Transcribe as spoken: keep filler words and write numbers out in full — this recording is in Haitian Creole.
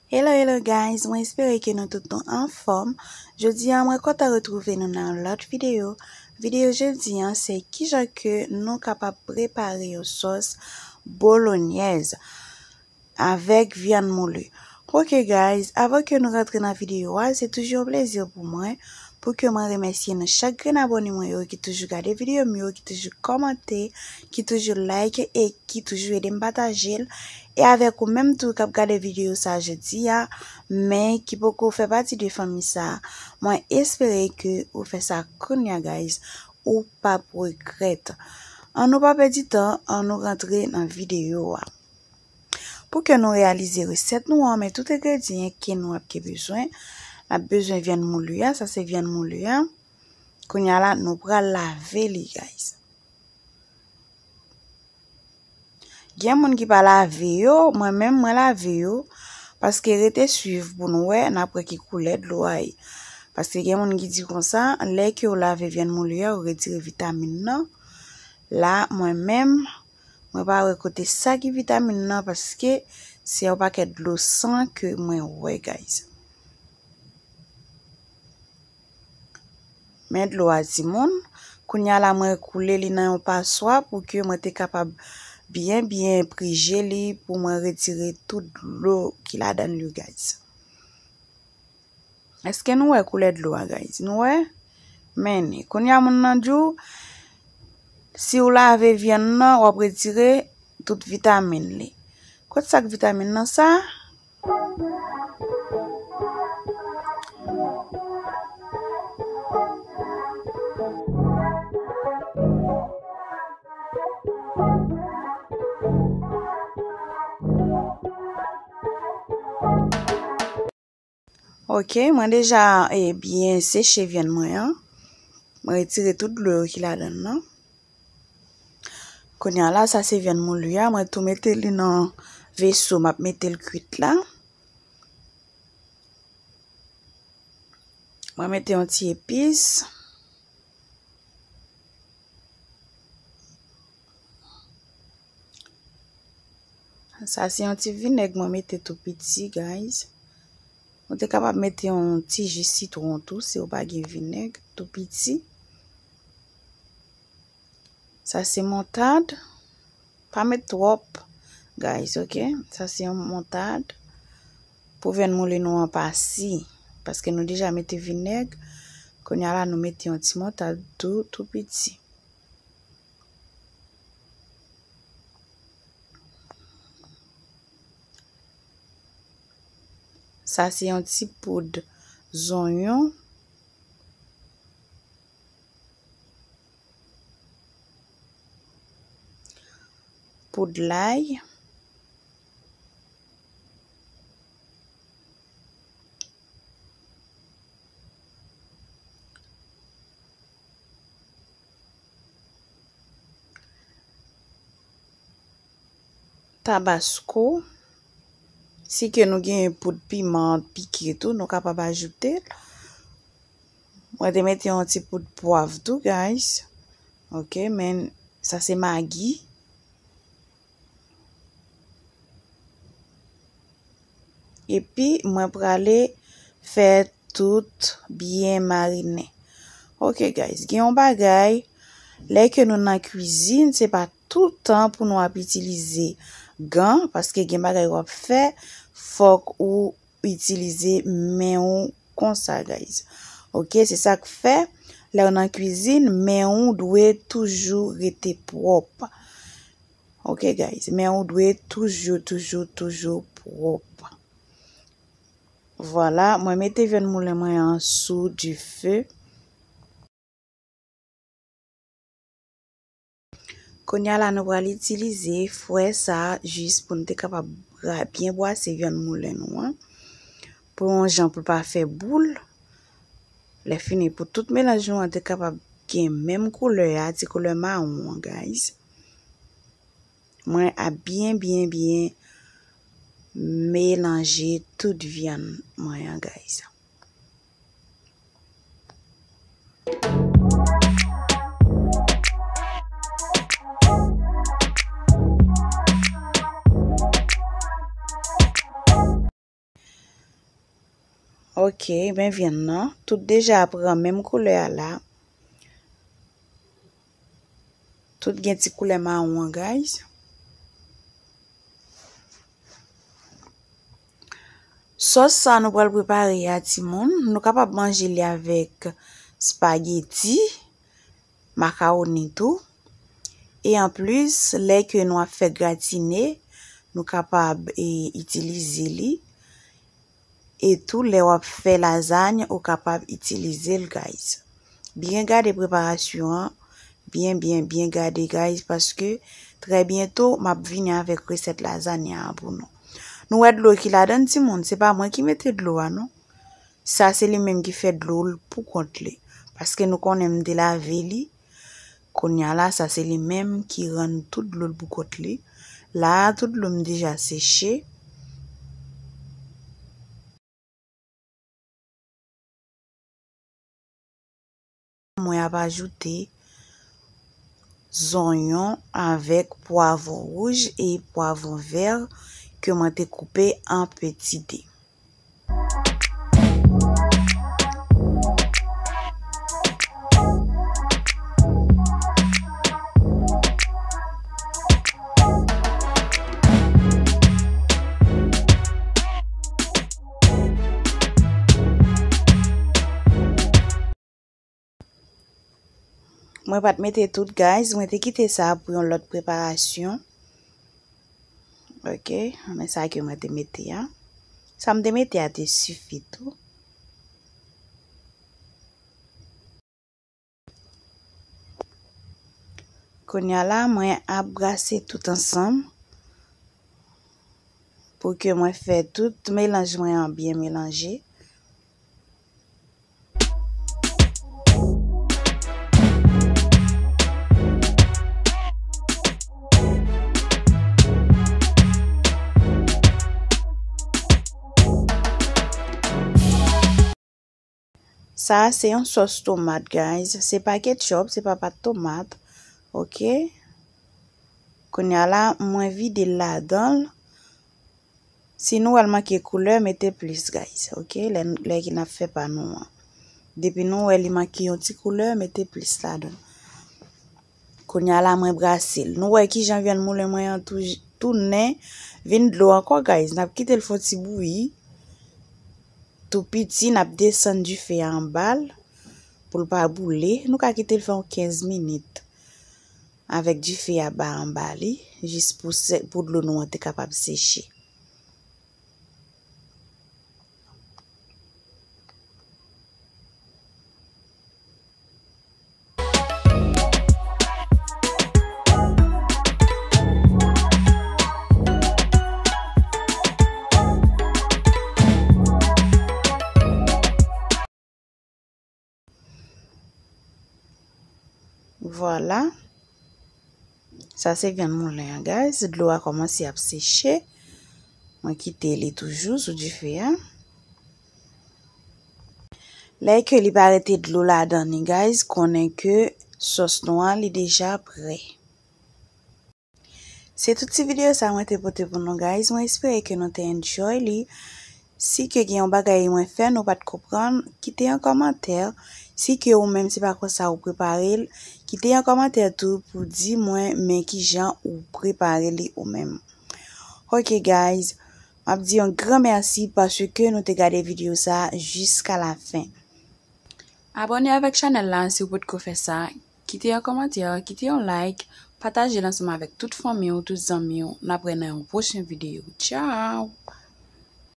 Hello, hello guys, mwen espere ke nou tout nou anfòm. Jodi a, mwen kontan retwouve nou nan yon lòt videyo. Videyo jodi a, se kijan ke nou kapab prepare yon sòs bolonyèz avèk vyann mouli. Ok guys, avan ke nou rantre nan videyo a, se toujou yon plezi pou mwen pou ke mwen remèsye nou chak grenn abòne mwen yo ki toujou gade videyo m yo, ki toujou kòmante, ki toujou like e ki toujou ede m pataje l. E avèk ou menm tou k ap gade videyo sa jodi a, men ki poko fè pati de fanmi sa, mwen espere ke ou fè sa kounye a, guys. Ou p ap regrèt. Ann nou pa pèdi tan, ann nou rantre nan videyo a. Pou ke nou reyalize resèt nou an, men tout engredyan ke nou ap gen bezwen. N ap bezwen vyann mouli a, sa se vyann mouli a. Kounye a la, nou pral lave li, guys. Gen moun ki pa lave yo, mwen menm mwen lave yo, paske rete swiv pou nou wè, n ap wè ki koulè dlo a ye. Paske gen moun ki di konsa, lè ke w lave vyann mouli a, ou retire vitamin nan. La, mwen menm, mwen pa wè kote sa ki vitamin nan, paske se yon pakèt dlo san ke mwen wè, guys. Men dlo a, timoun. Kounye a la, mwen koule li nan yon paswa pou ke mwen te kapab byen, byen prije li, pou mwen retire tout dlo ki ladan li, guys. Èske nou wè koulè dlo a, guys? Nou wè? Men, kounye a moun nan di w, si w lave vyann nan, w ap retire tout vitamin li. Kot sa k vitamin nan sa? Ok, mwen deja, eh, byen seche vyann mwen an. Mwen retire tout dlo yo ki ladan l nan. Kounye a la, sa se vyann mouli a. Mwen tou mete li nan veso, m ap mete l kwit la. Mwen mete yon ti epis. Sa se yon ti vinèg mwen mete tou piti, guys. Ou te kapab mete yon ti ji sitwon tou, si w pa gen vinèg, tou piti. Sa se moutad. Pa met twòp, guys, ok? Sa se yon moutad. Pou vyann mouli nou an pa si, paske nou deja mete vinèg. Kounye a la, nou mete yon ti moutad tou, tou piti. Sa se yon ti poud zonyon. Poud lay. Tabasko. Si ke nou gen poud piman pike tou, nou kapab ajoute l. Mwen te mete yon ti poud pwav tou, guys. Ok, men sa se magi. Epi, mwen prale fè tout byen marinen. Ok, guys, gen yon bagay, lè ke nou nan kwizin, se pa toutan pou nou ap itilize gan, paske gen bagay w ap fè, fòk ou itilize men w konsa, guys. Ok, se sa k fè, lè w nan kwizin, men w dwe toujou rete pwòp. Ok, guys, men w dwe toujou, toujou, toujou pwòp. Vwala, mwen mete vyann moulen mwen an sou dife. Kounye a la, nou pral itilize fwè sa a jis pou n te kapab bra-, byen bwase vyann moulen nou an. Pou yon jan pou l pa fè boul. Lè fini, pou tout melanj nou an te kapab gen menm koulè a, ti koulè mawon an, guys. Mwen ap byen, byen, byen melanje tout vyann mwen an, guys. Ok, ben vyann nan. Tout deja pran menm koulè a la. Tout gen ti koulè mawon an, guys. Sòs sa nou pral prepare a, timoun, nou kapab manje li avèk spaghetti, makawoni tou. E anplis, lè ke nou ap fè gratine, nou kapab, e, itilize li. E tou, lè w ap fè lazany, ou kapab itilize l, guys. Byen gade preparasyon an, byen, byen, byen gade, guys, paske trè byento, m ap vini avèk resèt lazanya an pou nou. Nou wè dlo ki ladan l, timoun, se pa mwen ki mete dlo a, non. Sa se li menm ki fè dlo l pou kont li. Paske nou konnen m te lave li. Kounye a la, sa se li menm ki rann tout dlo l pou kont li. La a, tout dlo m deja seche. Mwen ap ajoute zonyon avèk pwavwon wouj e pwavwon vè ke mwen te koupe an peti dé. Mwen pa t mete tout, guys. Mwen te kite sa pou yon lòt preparasyon. Ok, men sa ke mwen te mete a. Sa m te mete a te sifi tou. Kounye a la, mwen ap brase tout ansanm pou ke mwen fè tout melanj mwen an byen melanje. Sa a se yon sòs tomat, guys. Se pa ketchup, se pa pat tomat. Ok. Kounye a la, mwen vide l ladan l. Si nou wè l manke koulè, mete plis, guys. Ok. Lè, lè ki n ap fè pa nou an. Depi nou wè li manke yon ti koulè, mete plis ladan l. Kounye a la, mwen brase l. Nou wè kijan vyann moulen mwen an tou, tounen vin dlo ankò, guys. N ap kite l fè yon ti bouyi. Tou piti, n ap desann dife a anba l pou l pa boule. Nou ka kite l fè yon kenz minit avèk dife a ba anba li, jis pou se-, pou dlo nou an te kapab seche. Vwala. Sa se vyann moulen an, guys. Dlo a kòmanse ap seche. Mwen kite li toujou sou dife a. Lè ke li pa rete dlo ladan li, guys, konnen ke sòs nou an, li deja prè. Se tout ti videyo sa mwen te pote pou nou, guys. Mwen espere ke nou te enjoy li. Si ke gen yon bagay mwen fè nou pa t konprann, kite yon kòmantè. Si ke ou menm se pa konsa ou prepare l, kite yon kòmantè tou pou di mwen men kijan ou prepare li ou menm. Ok, guys, m ap di yon gran mèsi paske nou te gade videyo sa jiska la fen. Abòne avèk chanèl la si w potko fè sa. Kite yon kòmantè, kite yon like, pataje l ansanm avèk tout fanmi w, tout zanmi w. N ap wè nan yon pwochen videyo. Tchao!